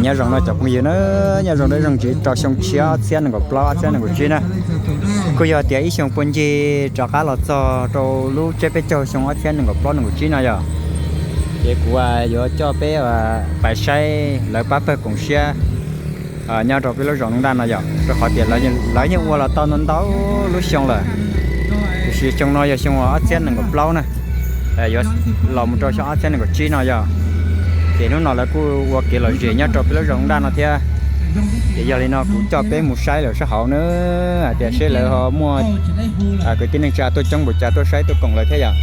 Nyob zoo no cov phooj ywg na, nyob zoo na, zoo ntsis rau xyoo tshiab ob txhiab nees nkaum plaub ob txhiab nees nkaum tsib na. Kuj yog tias ib xyoo puag ncig rov qab los txog rau lub tsiab peb caug xyoo ob txhiab nees nkaum plaub nees nkaum tsib no yog, ces kuv yuav coj peb pais saib lawv pab pawg koom siab nyob rau peb lub zos Nooj Daj no yog, rau qhov tias lawv yeej ua los tau ntau ntau lub xyoo lawm. Tiam sis xyoo no yog xyoo ob txhiab nees nkaum plaub na, yuav los mus rau xyoo ob txhiab nees nkaum tsib no yog, ces hnub no lawv kuj ua kev lom zem nyob rau peb lub zos Nooj Daj no thiab. Ces yog li no kuv coj peb mus saib lawm sab hauv na, hais tias seb lawv ho muaj kwv tij neej tsa tuaj coob npaum cas tuaj saib tuaj koom lawv thiab yom.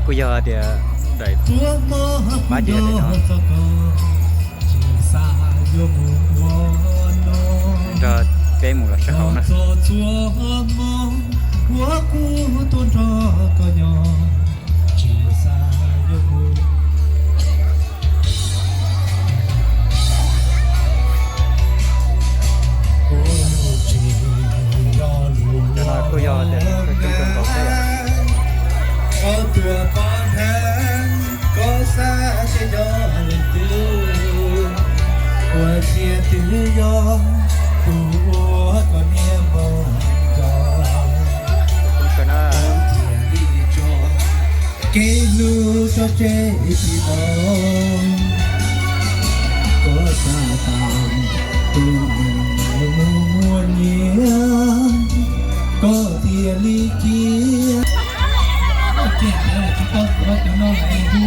Kuj yog tias daim pab diav no nrog peb mus los sab hauv na. Cov no kuj yog tias coob kawg nkaus thiab. Kev hlub tso tseg tsis tau, koj xav tas tus muaj nyiam, koj thiaj li cia. Tsis tau, cov no lawm,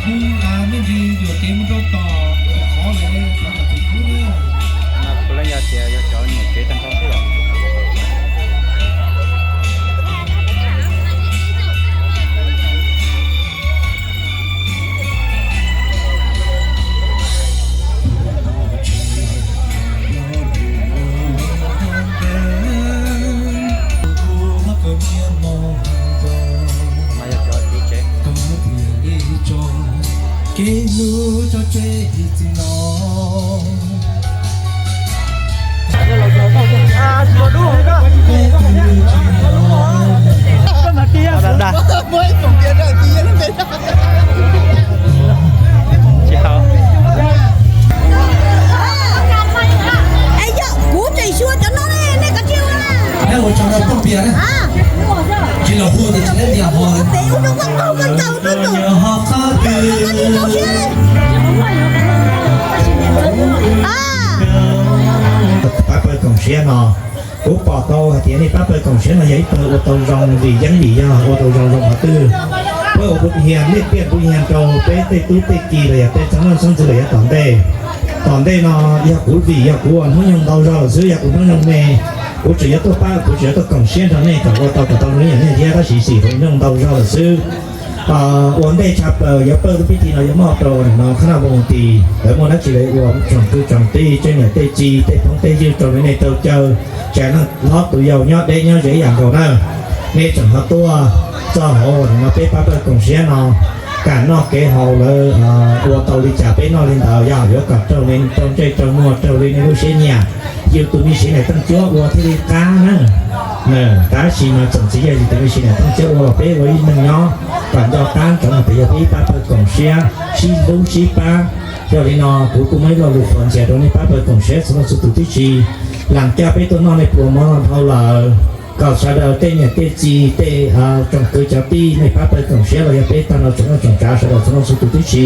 kuv me ntsis yuam kev mus rau tom qhov lawm, qhov tom tus kub na. Kuv leej yog tias yog cov nyuam kev tag nrho xwb yom. Kev hlub tso tseg tsis tau. Tsis tau. Es yog kuv tseem xyuas cov no ne, nej kav tsij ua na. Tsis los hu tias tsis leb tias ho. Peb ua rau koj qaug koj tau rau tus. Ho qhov twg. Pab pawg koom siab no, kuv pom tau hais tias nej pab pawg koom siab no yog ib pawg ua tau zoo vim yeeb vim yog ua tau zoo zoo qhov twg. Peb ua pub hias, nej piaj pub hias rau peb tej tub tej ki los yog peb txheeb leej txheeb ntxwv los yav tom ntej. Tom ntej no yog kuv vim yog kuv ua hnub nyoog ntau zog lawm xwb, yog kuv hnub nyoog me, kuv tseem yuav tuaj pab, kuv tseem yuav tuaj koom siab nrog nej kom ua tau kom tau zoo yam nej thiab, tab sis xim hnub nyoog ntau zog lawm xwb. Ua ntej tshaj plaws yuav pawg lub pib ti no yuav muaj rau no qhab naj mus tis lawv muaj dab tsi lawv ua tsoom kwv tsoom tij, tej niam tej txiv, tej phooj tej ywg rau nej tau caw, tsev neeg hlob tus yau nyob deb nyob ze yam nkaus na. Nej tseem ho tuaj txog hauv no peb pab pawg koom siab no, kam noj kev haus lawv ua tau li cas peb noj li ntawd, yog yuav kom raug li raug ntsej raug muag raug li nej lub siab nyiam. Yus tus me siv nam teej cuab ua thiaj li qab na. Tab sis mas txawm txiv yog yus tus me siv nam teej cuab ua los peb ua ib neeg nyob kom nco qab ntsoov hais tias yog peb ib pab pawg koom siab sib hlub sib pab. Yog li no kuv kuj muaj ib lo lus qhuas ntxias rau nej pab pawg koom siab txhua leej txhua tus tib si, lam coj peb tuaj noj nej pluas mov no dhau lawm, kom sawv daws tej niam tej txiv tej tsoom kwv cov tij nej pab pawg koom siab los yog peb tag no tsoom noj tsoom tsav sawv daws txhua leej txhua tus tib si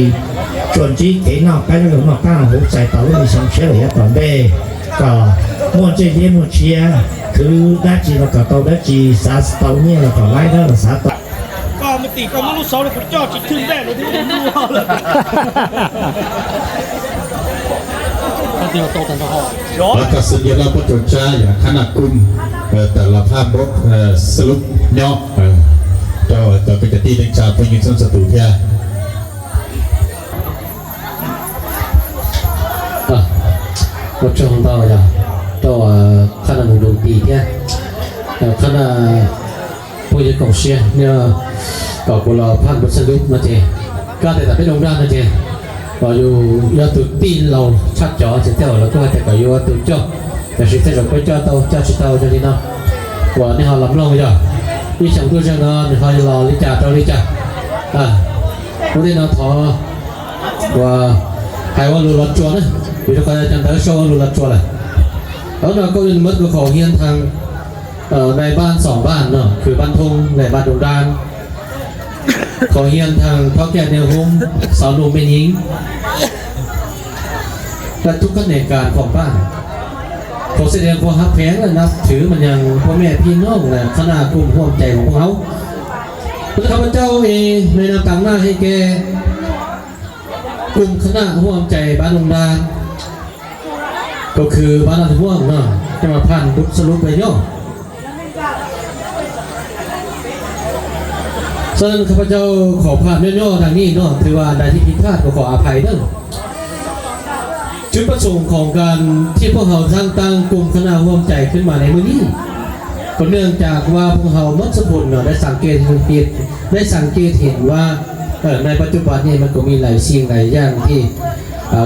tsuas ntsib kev noj qab nyob zoo noj qab noj huv txais tau lub me xyoo tshiab los yav tom ntej, kom muaj ntsej liab muaj tshiab, khwv dab tsi los kom tau dab tsi, xav tau nyiaj los kom laib dab los xav tau. Koj mus tim koj muab lub xauv rau kuv coj tsis thwj npej lawm thiab. Koj xwb yog loj puab rau tsab yog khab naj kuj tawm los phaj npab xab lub nyob rau cov kwv cov tij neej tsa phooj ywg txhua txhua tus thiab. Ua tsaug ntau yog rau khab naj mus lug tis thiab khab naj phooj ywg koom siab nyob kom kuv los phaj npab xab lub no ces, koj tias tam peb loo daj no ces, kom yus yog tus tij laug tshaj cov ces tej zaum lawv kuj hais tias kom yus ua tus coj Tiam sis tej zaum peb coj tau coj tsis tau, yog li no uas nej ho los mloog yog ib xyoo tuaj zeeg no nws ho los li cas rau li cas. Ua tej no thov uas hais ua lus los tsuas na, vim rau qhov cov ntawv sau ua lus los tsuas lawm. Ov no koj li mab kau khau hiab thaj nai npaj xom npaj no khwv npaj thoob nai npaj doo dab, khau hiab thaj thov kiag niaj hub xov num me nyiv, tag tub kab nees kas kom npaj. Khau xej dee khua hab pheev nab thwv mas nyas poj mej phij noog na khab naj kum huam cai khoom phooj hauv. Khab pab cauj e nai na tas naj he ke kum khab naj huam cai npaj doo dab, kau khwv npaj naj huam no, coj mas phaj npub xab lub pes nyob. Xab khab pab cauj khom phaj nyob nyob dag nij no thwv vas dais thib phij thaj khom a phais na. Cuj pab txoom khoom kas thib pab hau thaj taaj kum khab naj huam cai khwb mas ne muaj nij. Kom nws cas kuv vas phooj hauv mab txuj phum no dai xaam ke, dai xaam ke thim vas nai pab cuj pas nyej mas kuv me lais xying lais yaaj thij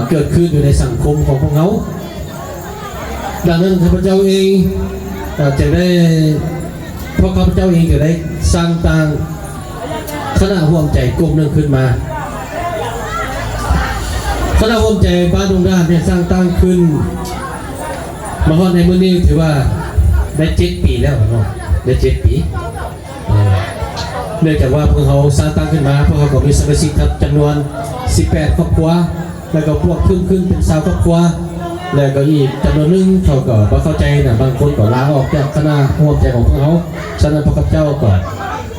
kawm khwb yug dai xaam khum khoom phooj hauv. Dag na khab pab cauj e, ces dai, phab khab pab cauj e ces dai xaa taaj khab naj huam cai kum neeg khwb mas. Khab naj huam cai npaj doo dab niag xaa taaj khwb mas hov ne muaj nij thwv vas dai ceb pis lawm, dai ceb pis. Nws cas vas phooj hauv xaa taaj khwb mas phooj hauv kom me xab me xib thab cam nuan xib peb khob khuav, lawv kom puaj khwb khwb pes xaus khob khuav, lawv kom yim cam nuan nub thaum kom pab qhov cai na npaj khub kom laj oj coj khab naj huam cai khoom phooj hauv, xab na pab khab cauj kom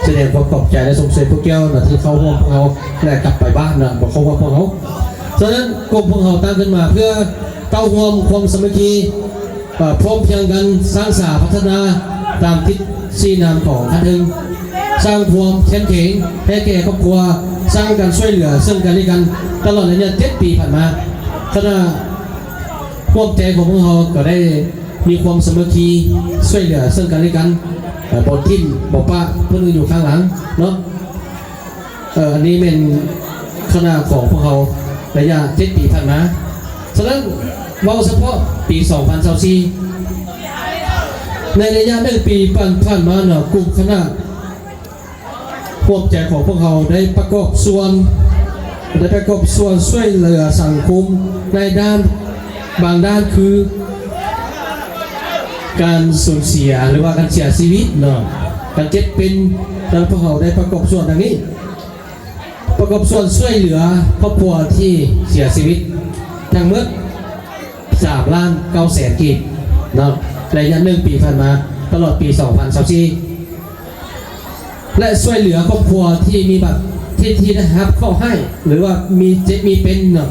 xej dee khua kom cai lawv xoo xwm pub kiab no thwv qhov huam phooj hauv lawv kam pais npaj na pab qhov huam phooj hauv. Xab na kum phooj hauv taaj khwb mas phwb tau huam khuam xab me ki พร้อมเพรียงกันสร้างสาพัฒนาตามทฤษฎีนำของท่าน สร้างความเข้มแข็งให้แก่ครอบครัว สร้างการช่วยเหลือซึ่งกันและกัน ตลอดระยะเจ็ดปีผ่านมา คณะร่วมใจของพวกเราก็ได้มีความสามัคคีช่วยเหลือซึ่งกันและกัน บ่ทิ่มบ่ปะ เพื่อนอยู่ข้างหลังเนาะ อันนี้เป็นคณะของพวกเราระยะเจ็ดปีผ่านมา ฉะนั้นเว้าเฉพาะปีสองพันยี่สิบสี่ ในระยะหนึ่งปีผ่านมาเนาะ กลุ่มคณะร่วมใจของพวกเราได้ประกอบส่วน ได้ประกอบส่วนช่วยเหลือสังคมในด้านบางด้านคือ การสูญเสียหรือว่าการเสียชีวิตเนาะ การเจ็บเป็น แล้วพวกเราได้ประกอบส่วนดังนี้ ประกอบส่วนช่วยเหลือครอบครัวที่เสียชีวิตทั้งหมดสามล้านเก้าแสนกีบเนาะ ระยะหนึ่งปีผ่านมา ตลอดปีสองพันยี่สิบสี่ และช่วยเหลือครอบครัวที่มีบัตรที่ที่ได้รับเคราะห์ให้ หรือว่ามีเจ็บมีเป็นเนาะ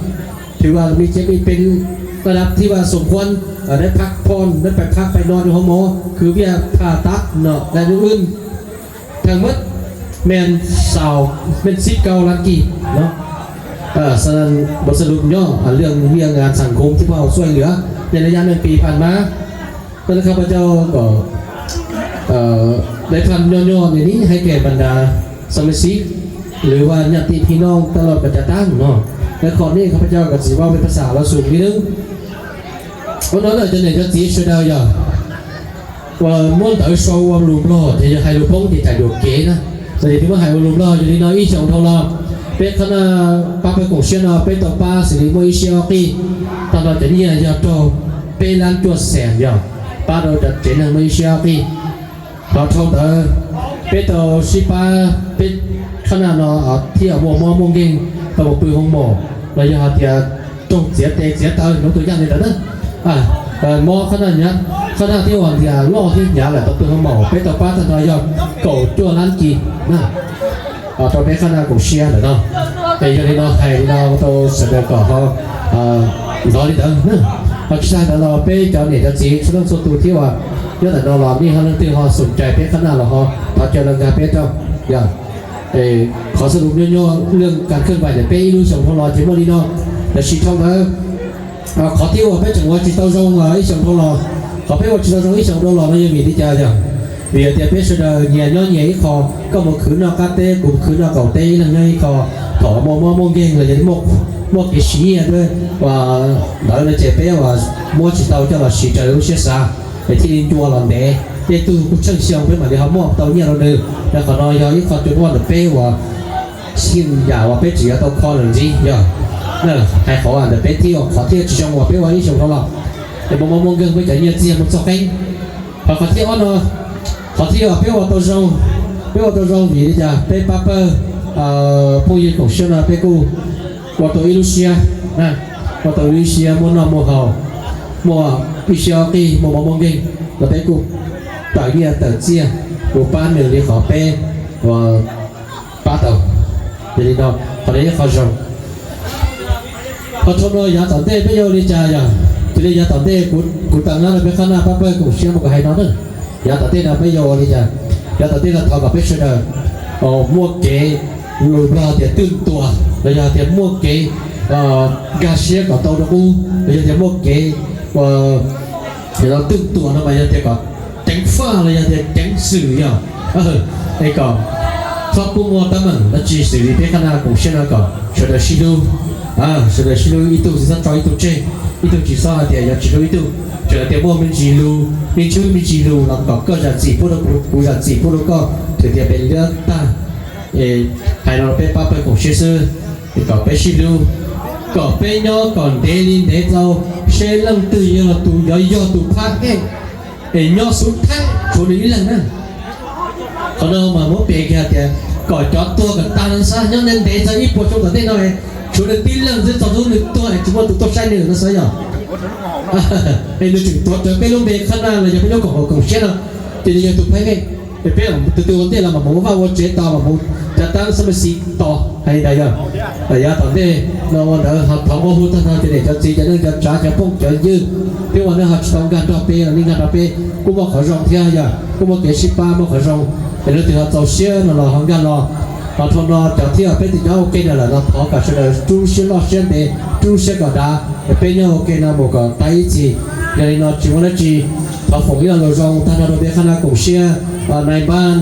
ถือว่ามีเจ็บมีเป็นระดับที่ว่าสมควรเอ่อได้พักผ่อนได้ไปพักไปนอนอยู่ห้องหมอ คือเวียผ่าตัดเนาะและอื่นๆ ทั้งหมดแม่นสาวแม่นสิบเก้าล้านกีบเนาะ เอ่อ ฉะนั้นบทสรุปย่ออ่ะเรื่องเวียกงานสังคมที่พวกเราช่วยเหลือในระยะหนึ่งปีผ่านมา นั้นข้าพเจ้าก็ เอ่อ ได้ทำย่อๆอย่างนี้ให้แก่บรรดาสมาชิก หรือว่าญาติพี่น้องตลอดกระทั่งเนาะ และข้อนี้ข้าพเจ้าก็สิเว้าเป็นภาษาลาวสูงนิดนึง Ua no na cov niam cov txiv sawv daws yog uas muab ntawv sau ua lus Nplog ces yog hais lus Hmoob ces tsam yuam kev na. Ces twb muab hais ua lus Nplog yog li no ib xyoos dhau los peb qhab naj pab pawg koom siab no peb tau pab xws li muaj ib siab ob qij, tag nrho cov nyiaj yog raug peb lab cuaj xees yog pab rau cov tsev neeg muaj ib siab ob qij. Ho dhau ntawd peb tau sib pab peb qhab naj no thiaj muaj mob muaj nkeeg tau mus pw hoo maum los yog hais tias raug txiav tes txiav taw lub tus yaj li ntawd na. Mob qhab naj hnyav, qhab naj thiab uas ntias loj thiab hnyav lawm tau pw hoo maum peb tau pab tag nrho yog kaum cuaj lab kis na, rau peb qhab naj koom siab lawm no. Es yog li no hais li no rau sawv daws kom ho hnov li ntawd na. Ho tsis tag ntawd los peb cov niam cov txiv txhua leej txhua tus thiab uas nyob ntawm no los nej ho leej twg ho xoom cai peb qhab naj los ho thov caw lawv nkag peb rau yog. Qhov sawv daws nyob nyob lwm kas khwj vais ntawm peb ib lub xyoo dhau los ces muaj li no. Tab sis dhau ntawd qhov thiab uas peb tseem ua tsis tau zoo ib xyoos dhau los, qhov peb ua tsis tau zoo ib xyoos dhau los no yog vim li cas yog? Vim hais tias peb sawv daws nyias nyob nyias ib qho, koj mus khwv noj qab teb, kuv khwv noj qaum teb, ib leeg nyob ib qho, thaum muaj mob muaj nkeeg los yog muaj kev siv nyiaj uas ntawd no ces peb uas muab tsis tau coj los siv raws lub siab xav, es thiaj li ncua los ntev. Tej tug kuj tsheej xyoo peb mam li ho muab tau nyiaj rau nws. Rau qhov no yog ib qho cua duaj ntawm peb uas xij yam uas peb tsis yuav tau kho lawm ntxiv yog hais qhov ntawm peb thiab uas qhov thiaj tsis zoo uas peb ua ib xyoos dhau los, es muaj mob muaj nkeeg peb cov nyiaj txiag mus txog qeeb. Ho qhov thib ob no, qhov thib ob peb ua tau zoo, peb ua tau zoo vim li cas peb pab pawg phooj ywg koom siab no peb kuj ua tau ib lub siab, ua tau ib lub siab muaj noj muaj haus, muaj ib siab ob qig muaj mob muaj nkeeg los peb kuj tawm nyiaj tawm txiaj mus pab nws li qhov peb uas pab tau. Yog li no, qhov no yog qhov zoo. Qhov dhau no yav tom ntej peb yuav ua li cas yog? Cia li yav tom ntej kuv tawm no rau peb qhab naj pab pawg koom siab mus kom hais no na. Yav tom ntej no peb yuav ua li cas? Yav tom ntej no thov kom peb sawv daws muaj kev, lus Nplog tias twj tuam los yog tias muaj kev nkag siab kom tau rau qub los yog tias muaj kev twj tuam no mas yog tias kom ceev faj los yog tias ceev xwm yog es kom txhob pub muaj teeb meem dab tsi xws li peb qhab naj koom siab no kom sawv daws sib hlub, sawv daws sib hlub ib tug tsis txhob tso ib tug tseg, ib tug tsis txhob hais tias yuav tsis hlub ib tug. Txawm tias muaj me ntsis lus, me ntsis me ntsis lus los kom koj zam txim pub rau kuv, kuv zam txim pub rau koj, txawm tias peb liab tag. Hais no peb pab pawg koom siab xwb, kom peb sib hlub, kom peb nyob kom ntev li ntev tau, seb leej twg yog tus, yog tus phab ej es nyob xub thaib tshuav nws ib leeg na. Qhov no mas muab piav kiag tias kom cov tuag kom tag no xwb, nyob ntev txog ib puas xyoo tom ntej no, tshuav nws tib leeg xwb, txog hnub nws tuag es tsis muaj tus tuaj saib nws no xwb yog. Es nws tseem tuav rawv peb lub npe qhab naj los yog peb lub koom haum koom siab no, ces nws yog tus phab ej. Es peb tus twg ua ntej los mas mus ua vaj ua tsev tos, los mus cav tab xab me xis tos hais li ntawd yog. Yav tom ntej no ua ntawd thov qhuab hu tag nrho cov niam cov txiv, cov neej cov tsav, cov phooj cov ywg, twb ua nej ho tsis tau nkag nrog peb los nej nkag nrog peb kuj muaj qhov zoo thiab yog, kuj muaj kev sib pab muaj qhov zoo. Es leej twg ho txaus siab no los ho nkag los. Ho dhau no cov thiab peb twb nyob ua ke no lawm no thov kom sawv daws rub siab loj siab ntev, rub siab kom dav, es peb nyob ua ke no mus kom tag ib txhis. Yog li no tsis muaj dab tsi, thov foom ib lo lus zoo tag nrho rau peb qhab naj koom siab, nais npab,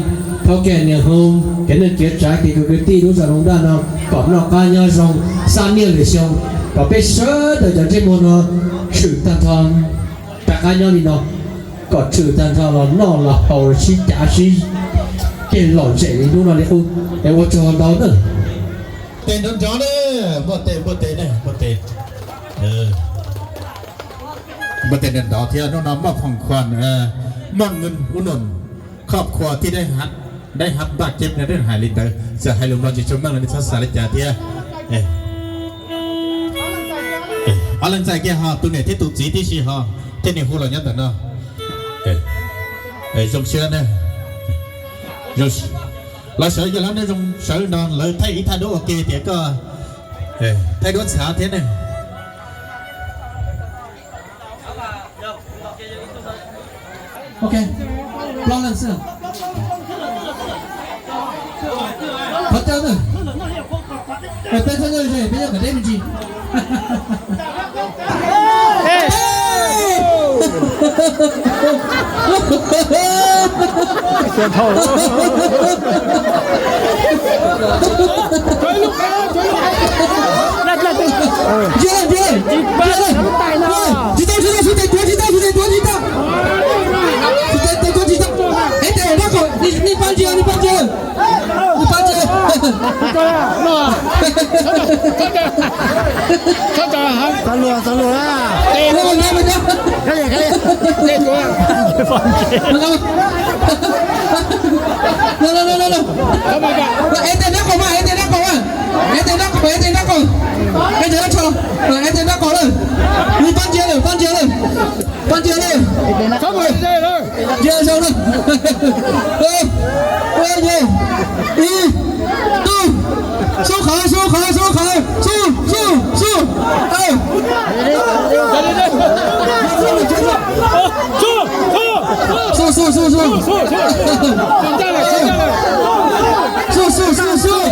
thaub kiag niam hoo, kev neej kev tsav, kev kwv kwv tij lub zos Looj Daj no, kom noj qab nyob zoo, xab niaj lwm xyoo, kom peb sawv daws cov ntsej muag no tshwm tag nrho, rov qab nyob li no, kom tshwm tag nrho los noj los haus los sib cav sib ceg lom zem li hnub no li qub. Es ua tsaug ntau na. Tes nrov nrov na, npuaj tes, npuaj tes na, npuaj tes. Npuaj tes nrov nrov thiab, hnub no moj khoom khuam, moj nws ub num, khob khua thiaj dai hav npaj ceb no hais li ntawd, txawm hais lus no tsis tshua meej los nej txhob xav li cas thiab. Ob leeg txais kiag ho tus niam thiab tus txiv tib si ho thiaj li hu los nyob ntawm no. Zoo siab na. Los sawv yog lawv nej zoo sawv no lawv thaij ib thaj duab ua ke tias koj thaij duab txhav thiab ne. Ok, plaub leeg xwb. Qhov cawv na. Peb txhob nyob ze, peb nyob kom deb me ntsis. Ntsia, ntsia, ntsia, tsis tau, tsis tau, sub tes tuav tsis tau, sub tes tuav tsis tau. Sub tes tuav tsis tau. Es tes dab qaum, nej pab ntsia, nej pab ntsia, nej pab ntsia. Txhob luag, txhob luag na. Es tes dab qaum mas, es tes dab qaum mas. Es tes dab qaum, es tes dab qaum. Es tes dab qaum, es tes dab qaum lawm. Pab ntsia lawm, pab ntsia lawm. Pab ntsia lawm. Ntsia zoo na. Ib, tug, xub qhawv, xub qhawv, xub qhawv, xub, xub, xub. Xub, xub, xub, xub. Xub, xub, xub, xub.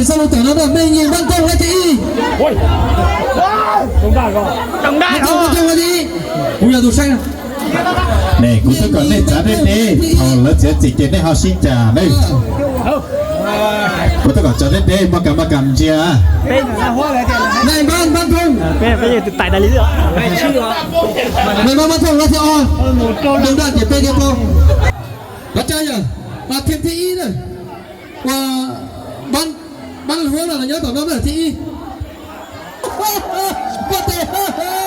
Xab lus tom no na, mej nyiam Npab Thooj leej thib ib. Npab Thooj leej thib ib. Kuv yog tus saib na. Ne, kuv twb kom nej txav deb deb, thaum lawv txiav txim ces nej ho sib cav ne. Kuv twb kom txav deb deb, maj kam maj kam ntsia. Ne, Npab, Npab Thooj. Ne, Npab, Npab Thooj leej thib ob. Npab Thooj ces peb thiab plaub. Qhov tseeb yog, thiaj thib ib na. Ua, Npab Hluab no nyob tom no na thib ib. What the hell?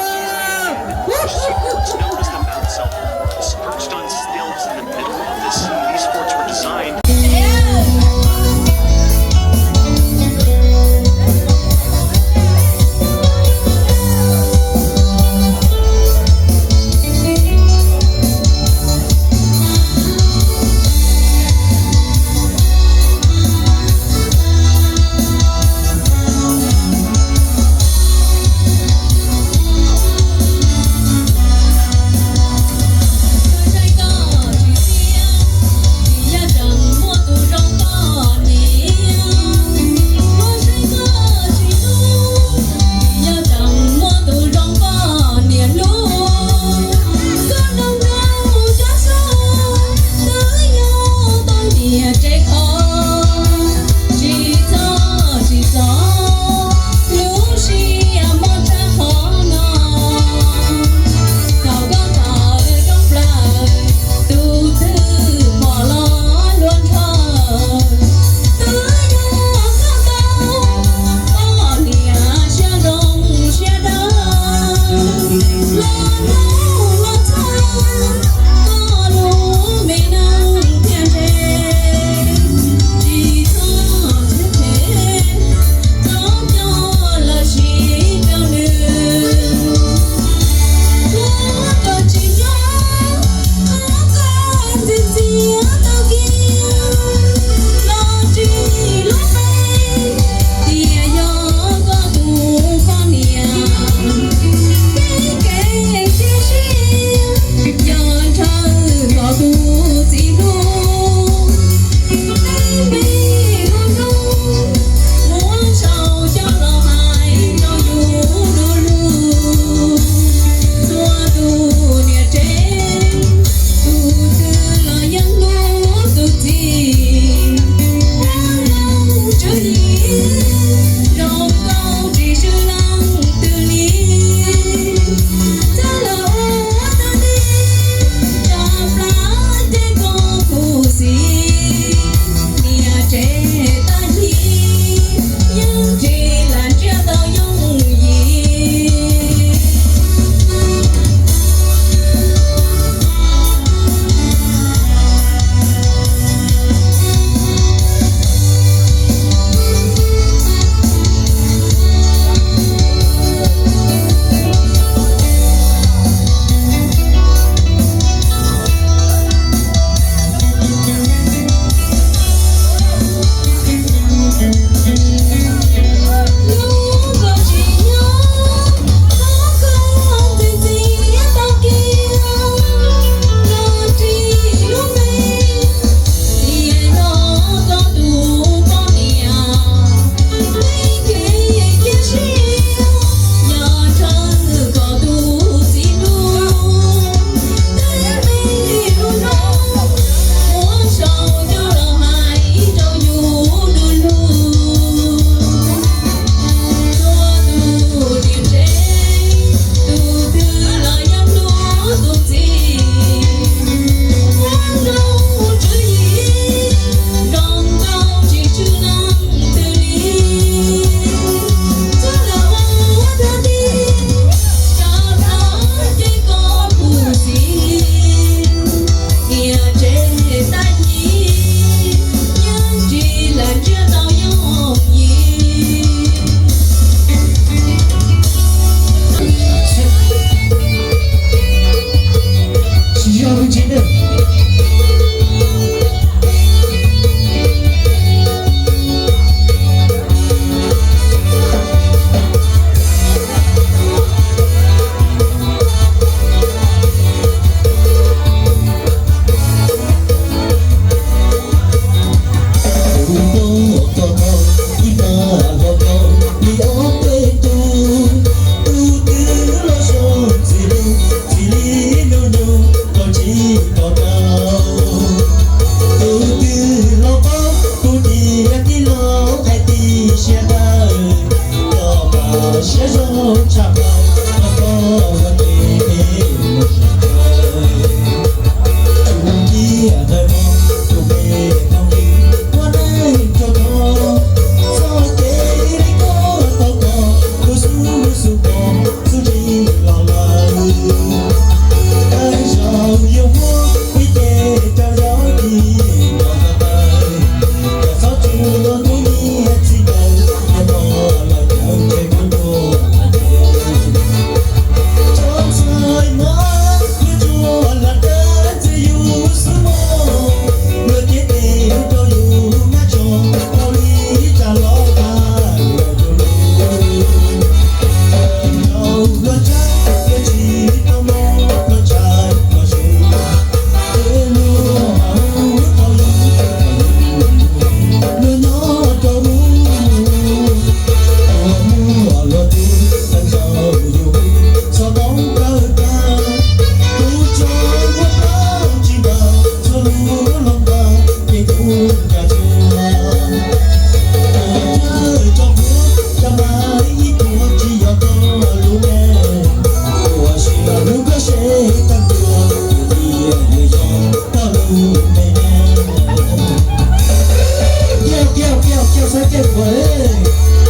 Ntxawm.